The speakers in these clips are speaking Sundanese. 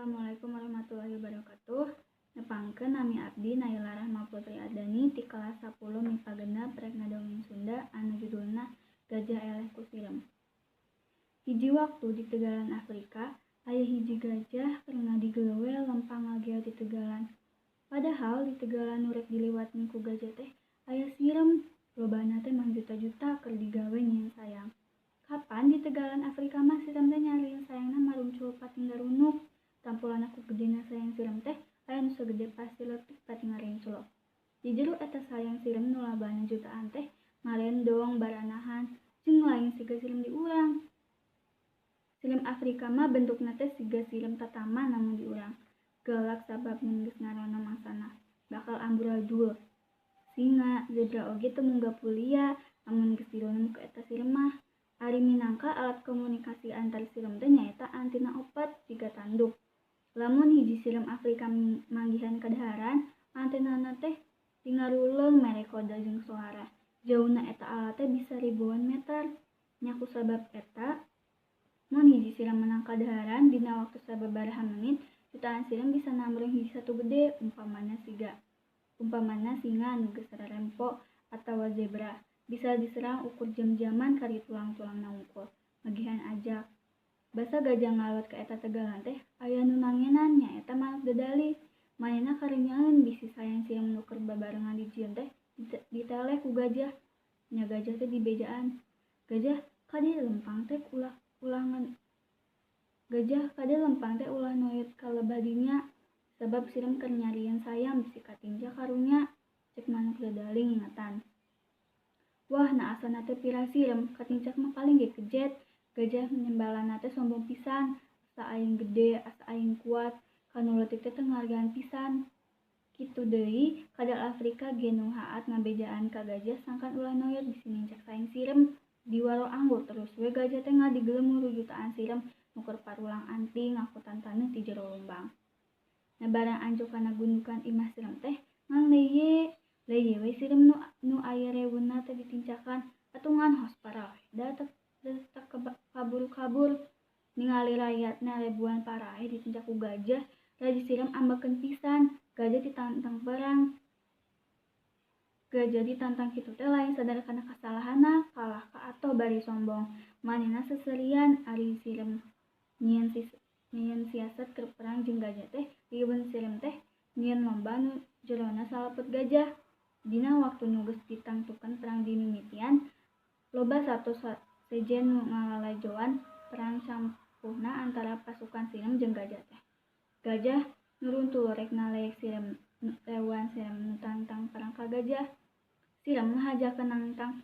Assalamualaikum warahmatullahi wabarakatuh. Nepangkeun nami abdi Naila Rahma Putri Ardani ti kelas 10 MIPA 6 rek ngadongeng Sunda anu judulna Gajah Eleh ku Sireum. Hiji waktu di tegalan Afrika aya hiji gajah keur ngadigel we lempang ngagel di tegalan. Padahal di tegalan nu rek diliwatna ku gajah teh aya sireum, lobana teh mangjuta-juta keur digawe nyieun sayang. Kapan di tegalan Afrika mah sireum teh nyarieun sayangna marungcul pating garunuk. Tampolana ku gedena sayang sireum teh aya nu sagede pasir leutik pating ngarenclok. Di jero eta sayang sireum nu labana jutaan teh ngarendong, baranahan, jeung lain siga sireum di urang. Sireum Afrika mah bentukna teh siga sireum tataman lamun di urang. Galak sabab mun geus ngarono mangsana bakal amburadul. Singa, zebra oge teu munggah pulia lamun geus dirono ku eta sireum mah. Ari minangka alat komunikasi antar sireum teh nyaeta antina opat siga tanduk. Lamun hiji sireum Afrika manggihan kadaharan, antenana teh tingaruleung mere kode jeung soara. Jauhna eta alat teh bisa ribuan meter. Nya kusabab eta, mun hiji sireum meunang kadaharan dina waktu sababaraha menit, jutaan sireum bisa namrung hiji sato gede, umpamana singa nu geus rarempo atawa zebra, bisa diserang ukur jam-jaman kari tulang-tulangna wungkul, magihan ajak. Basa gajah ngaliwat ka eta tegalan teh aya nu nangenan nyaeta manuk dadali. Manehna karenyaeun bisi sayang sireum nu keur babarengan dijieun teh diteleh ku gajah. Nya gajah teh dibejaan, "Gajah, kade lempang teh ulah Gajah kade lempang teh ulah nuyut ka lebah dinya, sabab sireum keur nyarieun sayang bisi katincak karunya," cek manuk dadali ngingetan. "Wah, na asana teh pira sireum, katincak mah paling ge kejet." Gajah nyembalanna teh sombong pisan, asa aing gede, asa aing kuat, ka nu leutik teh teu ngahargaan pisan. Kitu deui kadal Afrika ge nu haat ngabejaan ka gajah sangkan ulah nuyut bisi nincak saing sireum. Diwaro anggur terus we gajah teh ngadigel muru jutaan sireum nu keur parulang anting ngangkutan taneuh ti jero lumbang. Nah barang anjuk kana gundukan imah sireum teh ngan leye, leye we sireum nu aya reweunna teh ditincakan, atuh ngan hos paraeh da kabur-kabur. Ningali rayatna ribuan paraeh ditincak ku gajah, raja sireum ambekeun pisan, gajah ditantang perang. Gajah ditantang kitu teh lain sadar kana kasalahanna, kalah ka atoh bari sombong. Manehna seserian ari sireum nyieun siasat keur perang jeung gajah teh, riweuh sireum teh nyieun lomba nu jerona salepet gajah. Dina waktu nu geus ditangtukeun perang dimimitian, loba sato sejen nu ngalalajoan perang campuhna antara pasukan sireum jeung gajah teh. Gajah nuruntul rek ngaleyek sireum reweuan sireum nu tantang perang ka gajah. Sireum ngahajakeun nangtang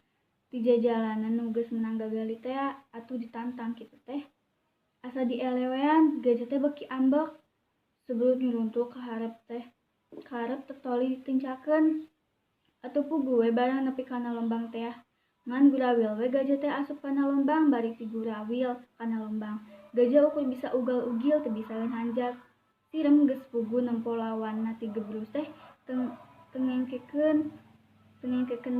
ti jajalanan nu geus meunang gagali tea, atuh ditantang kitu teh. Asa dielewean, gajah teh beuki ambek. Sebelum nyuruntul ka hareup teh, ka hareup tetoli ditincakeun. Atuh puguh we barang nepi kana lombang tea. Ngan gurawil we gajah teh asup kana lombang bari tigurawil kana lombang. Gajah ukur bisa ugal-ugil teu bisaeun hanjak. Sireum geus puguh nempo lawanna tigebrus teh teu ngengkekeun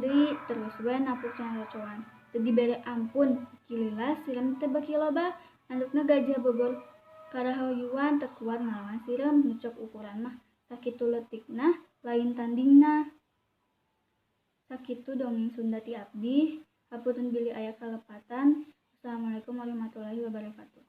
deui, terus we napuk caracoan. Teu dibere ampun, beuki lila sireum teh beuki loba, andukna gajah bobor karahoyuan teu kuat ngalawan sireum nu cok ukuran mah sakitu leutikna lain tandingna. Sakitu dongeng Sunda ti abdi, hapunten bilih aya kalepatan. Assalamualaikum warahmatullahi wabarakatuh.